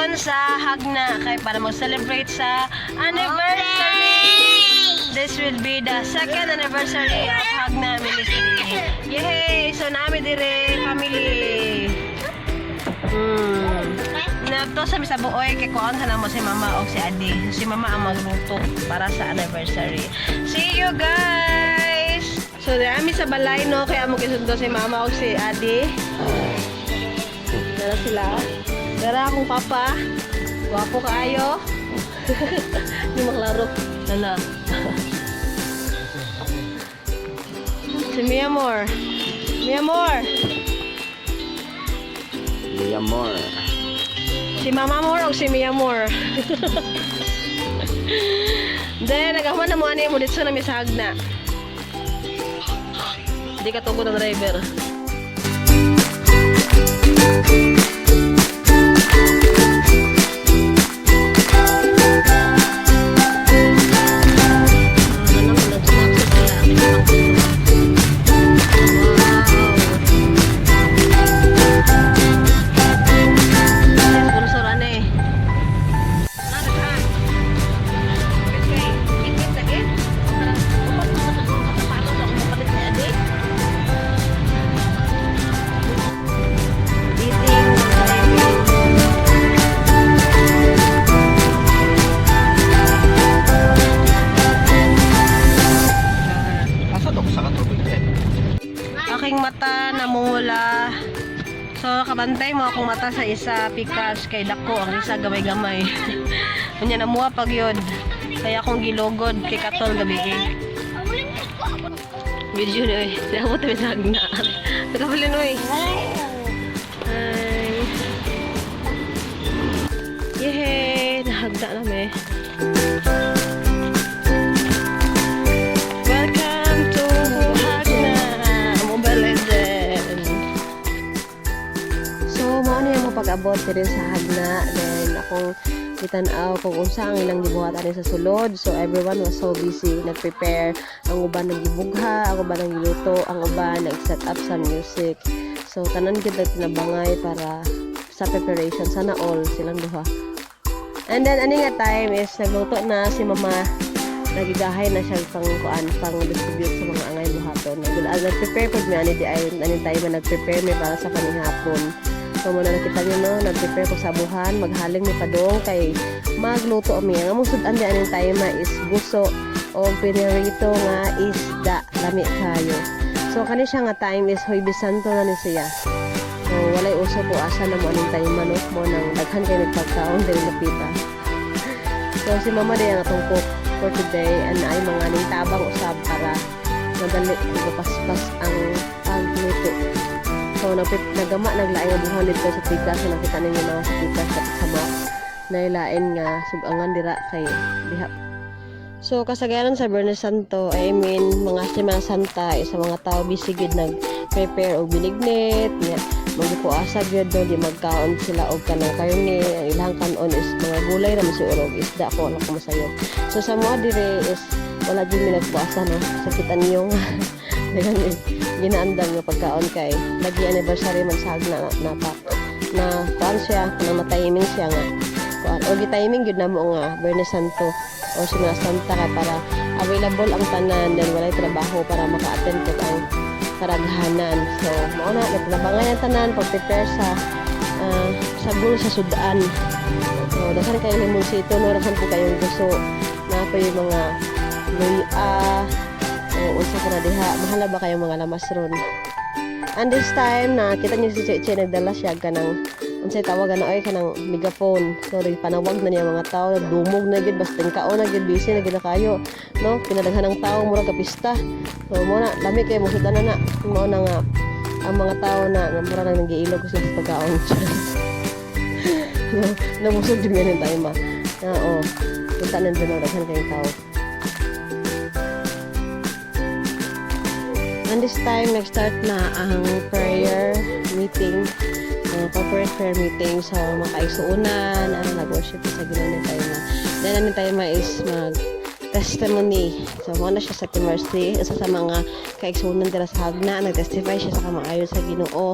karon sa Jagna kay para mag-celebrate sa anniversary. This will be the second anniversary of Jagna Ministry. Yay! So naa mi dire family. Nato sa misa buoy kay kuan sa namo si Mama og si Adi. Si Mama ang magluto para sa anniversary. See you guys! So diri mi sa balay, no, kaya mo gisundo si Mama og si Adi. Dara sila. Dara akong papa. Gwapo kaayo. Di maklaro. Nana. Si Mia Moore. Mia Moore. Mia Moore. Si Mama Moore o si Mia Moore. Then, nagahuman na mo ani mo dito na mi sa Jagna. Hindi ka tugod ang driver. Ano naman, nag-snack sila. May Wow. Sponsor ano eh. Ano ka? Okay. Itit lagi. Parang upat mo sa sapatos ako mapalit ni Ade. Eating, driving. Asa to sa katubig eh? Aking mata namumula. So, kabantay mo akong mata sa isa pikas kay dako ang isa gamay-gamay. Unya namuha pag yun. Kaya akong gilugod kay katol gabi eh. Video ni oy. Naabot kami sa Jagna. Nakabilin oy. Hi. Yehey! Nahagda na mi. Welcome to Jagna Mobile Legend. So, mao ni mo pag-abot diri sa Jagna. Then, akong gitan-aw kung unsa ang ilang gibuhat ani sa sulod. So, everyone was so busy nag-prepare. Ang uban nagibugha, ang uban nagluto, ang uban nag-set up sa music. So, tanan gyud nagtinabangay para sa preparation. Sana all silang duha. And then, ani nga time is nagluto na si Mama, nagigahay na siya pang kuan, pang distribute sa mga angay buhaton. Nag-prepare pud mi ani di ay ani time na nag-prepare mi para sa panihapon. So mo na nakita niyo, no, nag-prepare ko sa buhan, maghaling mi padong kay magluto mi. Ang among sud-an di aning time is guso o pinirito nga isda, lami kayo. So kani siya nga time is Huwebes Santo na ni siya. So walay uso ko asa na mo aning time, no, mo nang daghan kay nagpagkaon diri napita. So si Mama di ang atong cook for today and ay mga ning tabang usab para madali ipapaspas ang pagluto. So nagama naglaing nga buhan dito sa tikas, so nakita ninyo na sa tikas kapit sa mak nailain nga sugangan dira kay diha. So kasagaran sa Biyernes Santo, I mean mga Semana Santa, isa mga tao busy gid nag-prepare og binignit, nya magpuasa gyud, no, di magkaon sila og kanang karne, ang ilang kanon is mga gulay ra man siguro og isda ko wala ko masayo. So sa mga dire is wala gyud mi nagpuasa, no. Sakit niyo nga daghan ginaandam nga pagkaon kay lagi anniversary man sa na na, na, na kuan siya na matiming siya nga kuan o gi-timing gyud namo nga Biyernes Santo o Semana Santa kay para available ang tanan, then walay trabaho para maka-attend pud ang karaghanan. So mao na naglabangan ang tanan pag-prepare sa sagol sa sudan. So daghan kayo limonsito, no, daghan po kayong gusto na po yung mga luya o unsa pa na diha, mahala ba kayong mga lamas ron. And this time na kita niyo si Cheche, nagdala siya kanang unsay tawag ana ay kanang megaphone. So panawag na niya mga tao, dumog na gid basta kaon na gid, busy na gid na kayo, no, kinadaghan ng tao, murag kapista. So mo na lami kay mo na na mao na nga ang mga tao na mura nang nagiilog sila sa pagkaon. No, nabusog jud mi time ah. Oo. Punta na dun, daghan kayong tao. And this time, nag-start na ang prayer meeting, corporate prayer meeting. So, makaisuunan, ano, nag-worship sa Ginoo ni tayo na. Then, ano tayo ma is mag testimony. So, mao na siya sa Team Mercy, isa sa mga kaigsuonan dira sa Jagna, nag-testify siya sa kamaayo sa Ginoo.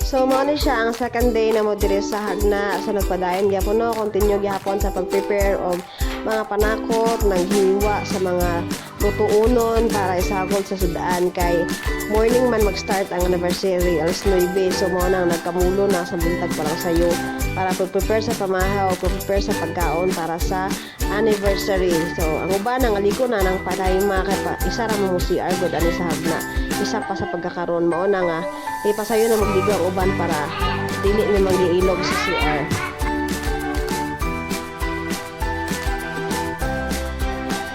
So mao ni siya ang second day na mo diri sa Jagna. So nagpadayon gyapon, no, continue gyapon sa pag-prepare og mga panakot, naghiwa sa mga lutuunon para isagol sa sudaan kay morning man mag-start ang anniversary, alas 9. So mao nang nagkamulo na sa buntag pa lang sayo para pag-prepare sa pamahaw, pag-prepare sa pagkaon para sa anniversary. So ang uban nangaligo na ng patayma kay pa, isa ra mo CR gud ani sa Jagna. Isa pa sa pagkakaroon, mao na nga ipasayo na magligo ang uban para dili ni magiilog sa CR.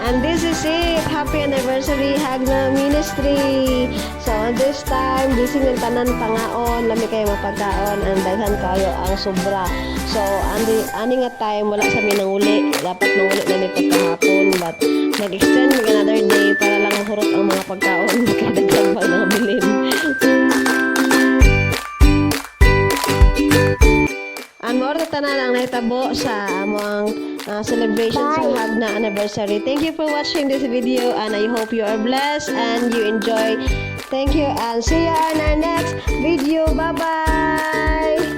And this is it. Happy anniversary, Jagna Ministry. So, this time, busy ng tanan pangaon, lami kayo mapagkaon, and daghan kayo ang sobra. So, ani nga time, wala sa mi nanguli. Dapat manguli na mi pagkahapon, but nag-extend mig another day para lang mahurot ang mga pagkaon kay daghan pa mga bilin. Ang mao ra tanan ang nahitabo sa among celebration sa Jagna anniversary. Thank you for watching this video and I hope you are blessed and you enjoy. Thank you and see you on our next video. Bye-bye!